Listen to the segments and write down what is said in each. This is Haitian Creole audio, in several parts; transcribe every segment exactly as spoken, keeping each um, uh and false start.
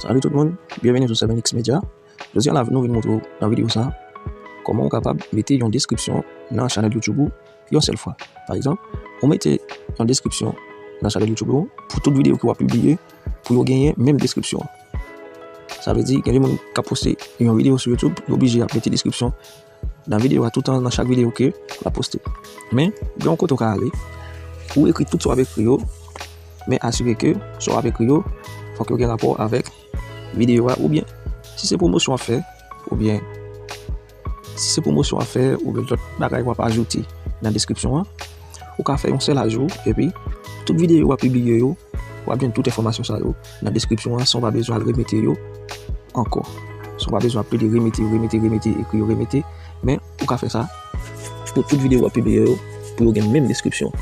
Salut tout moun, byenveni sou Seven X Media. Jodi a la nou vin montre w nan videyo sa a kòman w kapab mete yon deskripsyon nan chanèl YouTube ou yon sèl fwa. Pa egzanp, ou mete yon deskripsyon nan chanèl YouTube ou pou tout videyo ke w ap pibliye pou yo genyen menm deskripsyon an. Sa vle di, gen de moun k ap poste yon videyo sou YouTube, yo oblije ap mete deskripsyon nan videyo a toutan nan chak videyo ke l ap poste. Men, gen yon kote w ka ale, ou ekri tout sa w ap ekri yo, men asire ke sa w ap ekri yo, fòk yo gen rapò avèk videyo a, oubyen si se pwomosyon w ap fè, oubyen si se pwomosyon w ap fè, oubyen lòt bagay w ap ajoute nan deskripsyon an, ou ka fè yon sèl ajou, epi tout videyo w ap pibliye yo, w ap jwenn tout enfòmasyon sa yo nan deskripsyon an, san w pa bezwen al remete yo ankò. San w pa bezwen ap plede remete yo, remete, remete, ekri yo, remete. Men, ou ka fè sa pou tout videyo w ap pibliye yo, pou yo gen menm deskripsyon.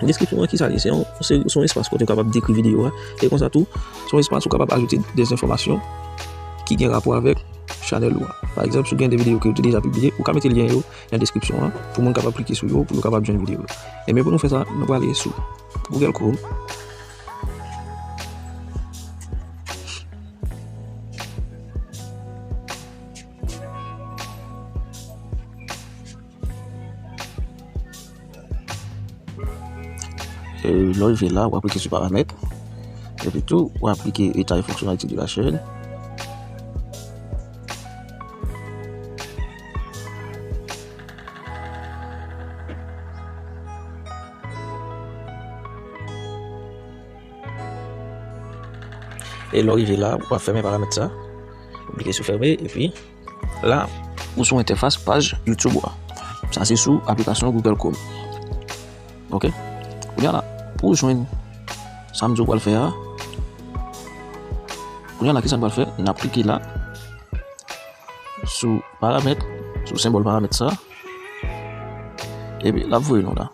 Deskripsyon an, kisa l ye? Se yon, se, se yon espas kote w kapab dekri videyo a. E konsa tou, se yon espas ou kapab ajoute de enfòmasyon ki gen rapò avèk chanèl ou a. Pa egzanp, si w gen de videyo ke w te deja pibliye, ou ka mete lyen yo nan deskripsyon an pou moun kapab klike sou yo, pou yo kapab jwenn videyo yo. Ebyen, pou nou fè sa, nou prale sou Google Chrome. E lè w rive la, w ap klike sou paramèt. Epi tou, w ap klike état et fonctionnalité de la chaîne. E lè w rive la, w ap fèmen paramèt sa. Ou klike sou fèmen, epi la, ou sou entèfas paj YouTube ou a. Sa se sou aplikasyon Google Chrome. Ok? Kounye a la, pou w jwenn sa m di w pral fè a, kounye a la, kisa n pral fè? N ap klike la, sou paramèt, sou senbòl paramèt sa. Epi, l ap voye nou la.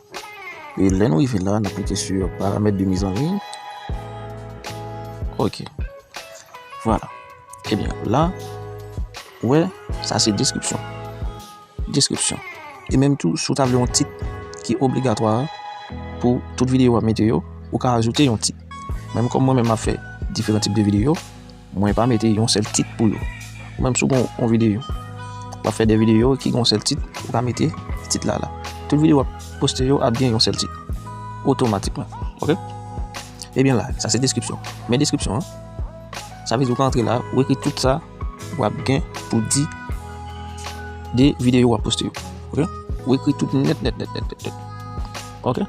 E lè nou rive la, n ap klike sou paramèt de mise en ligne. Ok. Vwala. Ebyen, la, ou wè, sa se deskripsyon. Deskripsyon. E menm tou, si w ta vle yon tit ki obligatwa pou tout videyo w ap mete yo, ou ka ajoute yon tit. Menm kòm mwen menm m ap fè diferan tip de videyo, mwen pa mete yon sèl tit pou yo. Ou menm si w gen yon videyo, w ap fè de videyo ki gen yon sèl tit, ou ka mete tit la la. Tout videyo w ap poste yo ap gen yon sèl tit. Otomatikman. Ok? Ebyen la, sa se deskripsyon. Men deskripsyon an, sa vle di ou ka antre la, ou ekri tout sa w ap gen pou di de videyo w ap poste yo. Ok? Ou ekri tout nèt, nèt, nèt, nèt, nèt, nèt. Ok?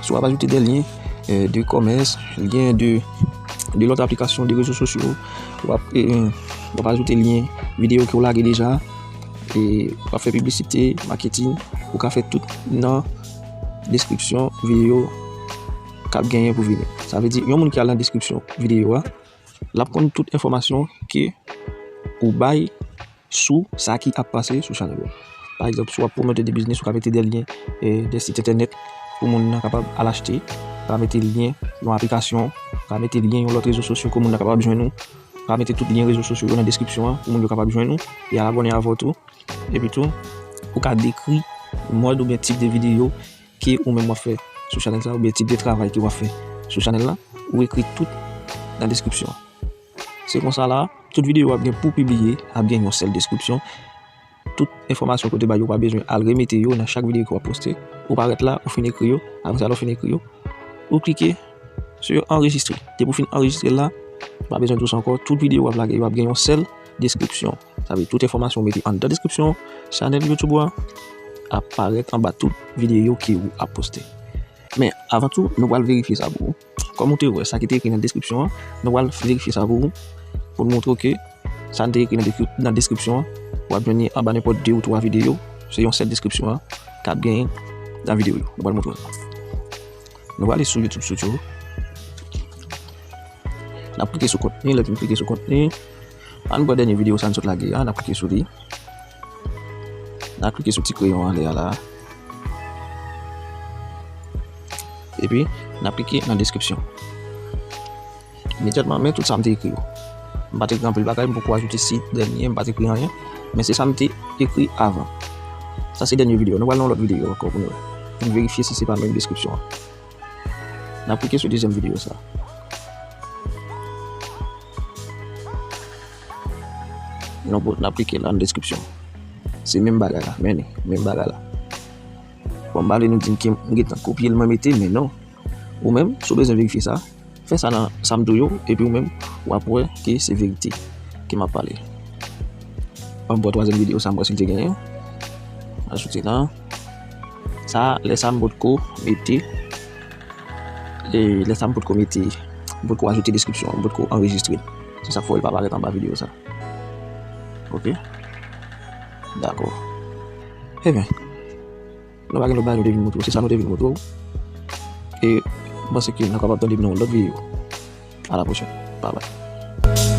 Si w ap ajoute de lyen, eh, de kòmès, lyen de, de lòt aplikasyon, de rezo sosyo, w ap, eh, w ap ajoute lyen videyo ke w lage deja, e w ap fè piblisite, maketing, ou ka fè tout nan deskripsyon videyo k ap genyen pou vini. Sa vle di, yon moun ki al nan deskripsyon videyo a, l ap konn tout enfòmasyon ke ou bay sou sa ki ap pase sou chanèl ou. Pa egzanp, si w ap pwomote de biznis, ou ka mete de lyen, eh, de sit entènèt pou moun nan kapab al achte, ou ka mete lyen yon aplikasyon, ou ka mete lyen yon lòt rezo sosyo ke moun nan kapab jwenn ou, ou ka mete tout lyen rezo sosyo yo nan deskripsyon an pou moun yo kapab jwenn ou e al abòne avè w tou. Epi tou, ou ka dekri mòd oubyen tip de videyo ke ou menm w ap fè sou chanèl sa, oubyen tip de travay ke w ap fè sou chanèl la, ou ekri tout nan deskripsyon an. Se konsa la, tout videyo w ap gen pou pibliye ap gen yon sèl deskripsyon. Tout enfòmasyon ke w te bay yo, ou pa bezwen al remete yo nan chak videyo ke w ap poste. Ou parèt la, ou fin ekri yo. Apre sa, lè w fin ekri yo, ou klike sou anrejistre. Depi w fin anrejistre l la, ou pa bezwen di w sa ankò. Tout videyo w ap lage yo ap gen yon sèl deskripsyon. Sa vle di tout enfòmasyon w mete anndan deskripsyon chanèl YouTube ou a ap parèt anba tout videyo ke ou ap poste. Men, avan tou, nou pral verifye sa pou ou. Kòm ou te wè, sa ki te ekri nan deskripsyon an, nou pral verifye sa pou ou, pou n montre w ke sa n te ekri nan deskri-, nan deskripsyon an, w ap jwenn li anba nenpòt de ou twa videyo. Se yon sèl deskripsyon an k ap genyen nan videyo yo. Nou pral montre w sa. Nou prale sou YouTube Studio. N ap klike sou kontni, lè n fin klike sou kontni, ann pran dènye videyo sa n sot lage a, n ap klike sou li. N ap klike sou ti kreyon anlè a la. Epi, n ap klike nan deskripsyon. Imedyatman, men tout sa m te ekri yo. M pa t ekri anpil bagay, m poko ajoute sit, dènye, m pa t ekri anyen. Men se sa m te ekri avan. Sa se dènye videyo. Nou pral nan yon lòt videyo ankò pou nou wè. Pou n verifye si se pa menm deskripsyon an. N ap klike sou dezyèm videyo sa. Nou, n ap klike la nan deskripsyon. Se menm bagay la, men li, menm bagay la. Bon, m pa vle nou di m ke m gentan kopye l, mwen mete, men non. Ou menm, si w bezwen verifye sa, fè sa nan sa m di w yo, epi ou menm, w ap wè ke se verite ke m ap pale. Ban m pran twazyèm videyo sa, m wè si l te genyen. Ajoute la. Sa, lè sa m potko mete, e lè sa m potko mete, m potko ajoute deskripsyon, m potko anrejistre. Se sa k fè w li pa parèt anba videyo sa. Ok? Dakò. Ebyen, nou pa gen lòt bagay nou te vin montre w, se sa nou te vin montre w. E m panse ke n a kapab tande m nan yon lòt videyo. A la pwochèn. Bye bye.